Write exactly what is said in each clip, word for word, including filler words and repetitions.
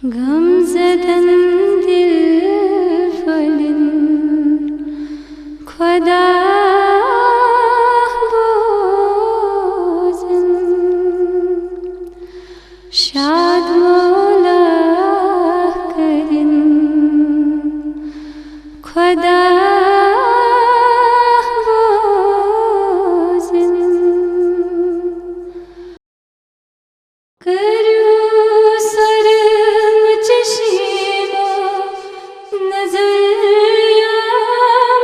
غم زدن دل پھٔلِن خۄدا بوزن، شاد مولا کٔرِن خۄدا بوزن۔ کٔرِو سرم چشمو نظر یا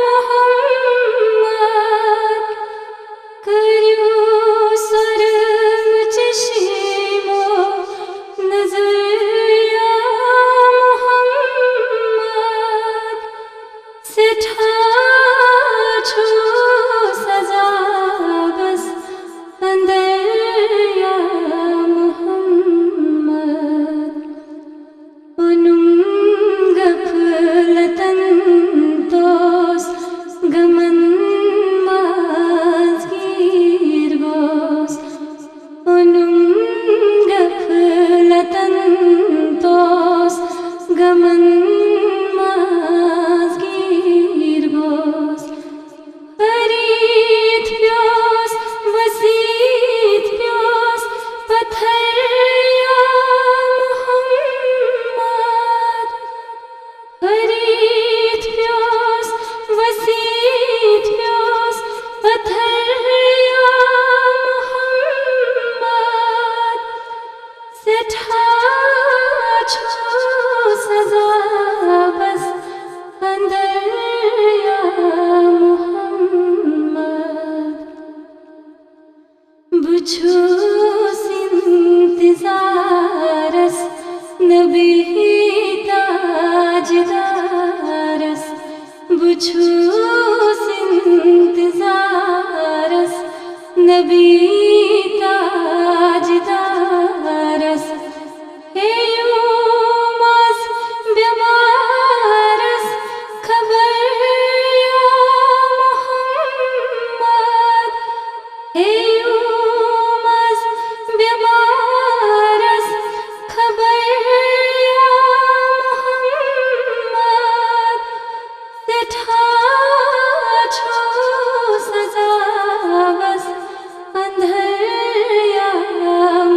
محمد، کٔرِو سرم چشمو نظر یا محمد۔ سٮ۪ٹھاہ چھُس عذابس اندر یا محمد۔ اوٚنُم غفلتن توس غمن منٛز گیٖر گوس۔ اوٚنُم غفلتن توس غمن منٛز گیٖر گوس۔ پریٖتھ پیوس، ؤسیٖتھ پیوس پتھر یا محمد۔ پریٖتھ پیوس، ؤسیٖتھ پیوس پتھر یا محمد۔ سٮ۪ٹھاہ چھُس عذابس اندر یا محمد۔ بہٕ چھُس انتظارس نبی تاجدارس، بہٕ چھُس انتظارس نبی تاجدارس۔ ہیٚیِو مَس بٮ۪مارس خبر یا محمد۔ ہیٚیِو مَس بٮ۪مارس خبر یا محمد۔ سٮ۪ٹھاہ چھُس عذابس اندر یا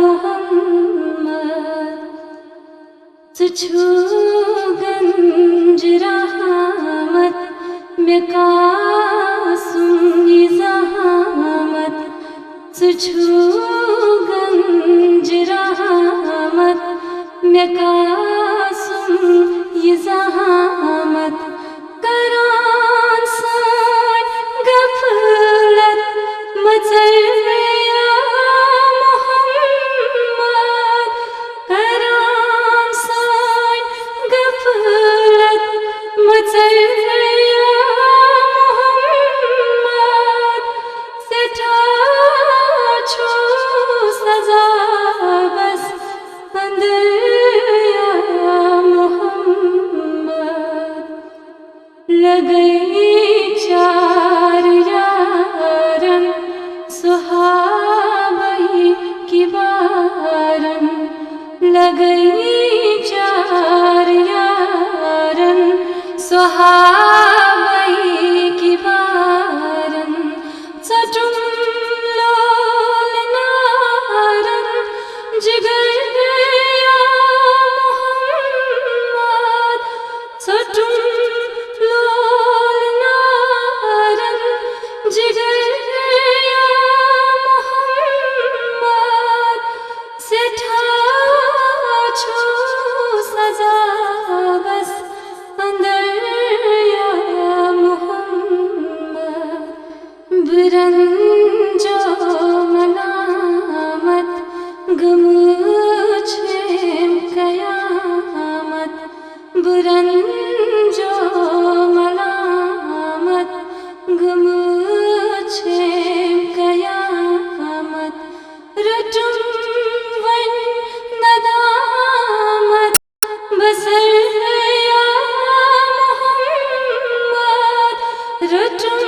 محمد۔ ژٕ چھُکھ گنج رحمت، مےٚ کاسُم یہِ زحمت۔ ژٕ چھُکھ گنج رحمت، مےٚ کاسُم یہِ زحمت۔ کران سٲنۍ غفلت مژر یا محمد۔ کران سٲنۍ غفلت مژر یا محمد۔ سٮ۪ٹھاہ چھُس عذابس اندر یا محمد۔ لگئی چار یارن صحابہ کبارن، لگئی چار یارن صحابہ کبارن۔ ژٹُم لول نارن جگر یا محمد۔ ژٹُم لول نارن جگر یا محمد۔ سٮ۪ٹھاہ چھُس عذابس اندر یا محمد۔ بہٕ رنجو ملامت، گٔمٕژ چھیم قیامت۔ بہٕ رنجو ملامت، گٔمٕژ چھیم قیامت۔ رٔٹِم وۄنۍ ندامت، بصر یا محمد۔ رٔٹِم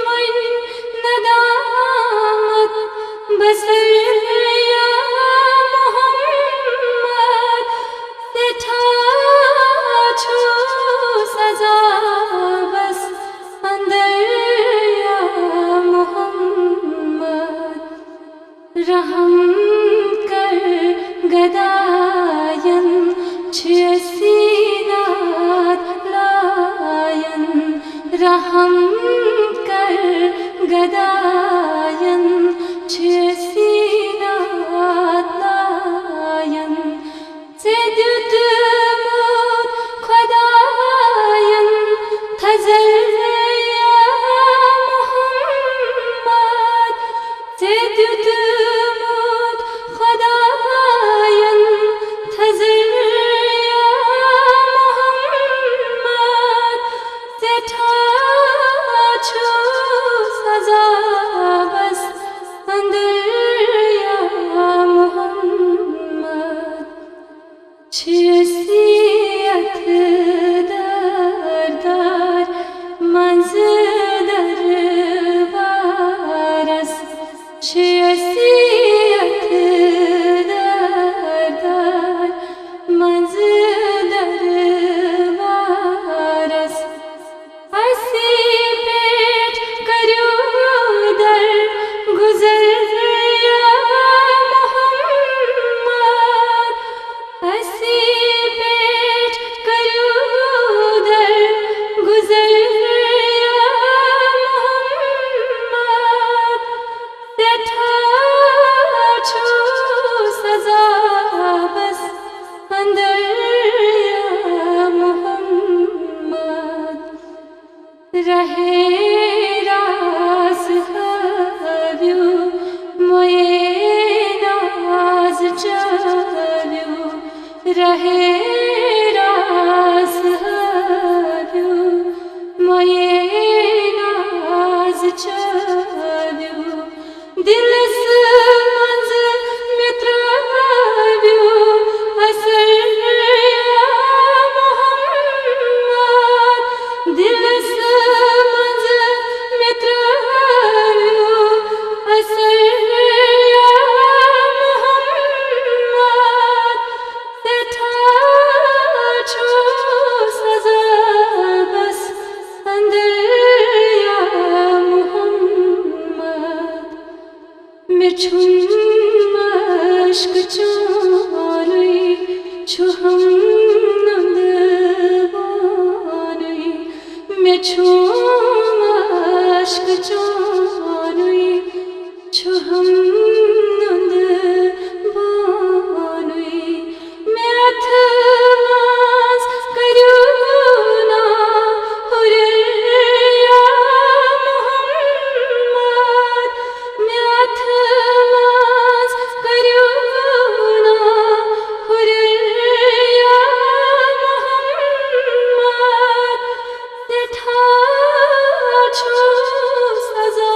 وۄنۍ ندامت، بصر یا محمد۔ سٮ۪ٹھاہ چھُس عذابس اندر یا محمد۔ رحم کر گداین چھِ سینات لاین۔ رحم کر گداین چھِ سینات لاین۔ ژےٚ دیُتمُت خۄدایَن تھزر یا محمد۔ ژےٚ دیُتمُت خۄدایَن تھزر یا محمد۔ سٮ۪ٹھاہ چھُس عذابس اندر یا محمد۔ چھِ أسۍ یتھ دار دار منٛز دربارس۔ چھِ أسۍ یتھ دار دار منٛز دربارس۔ اسی پٮ۪ٹھ کٔرِو درگُزر یا محمد۔ اسی پٮ۪ٹھ کٔرِو درگُزر یا محمد۔ سٮ۪ٹھاہ چھُس عذابس اندر یا محمد۔ رہے راس ہٲوِو، مویے ناز چٲوِو۔ رہے راس ہٲوِو، مویے ناز چٲوِو۔ دِلس منٛز مےٚ ترٛٲوِو اثر یا محمد۔ دِلس منٛز مےٚ ترٛٲوِو اثر یا محمد۔ سٮ۪ٹھاہ چھُس عذابس اندر یا محمد۔ مےٚ چھُم مشق چونُے، چھُ ہم نُنٛدٕ بونُے۔ مےٚ چھُم مشق چونُے، چھُ ہم نُنٛدٕ بونُے۔ مےٚ اَتھٕ منٛز کٔرِو نا ہُرٮ۪ر یا محمد۔ مےٚ اَتھٕ منٛز کٔرِو نا ہُرٮ۪ر یا محمد۔ سٮ۪ٹھاہ چھُس عذاب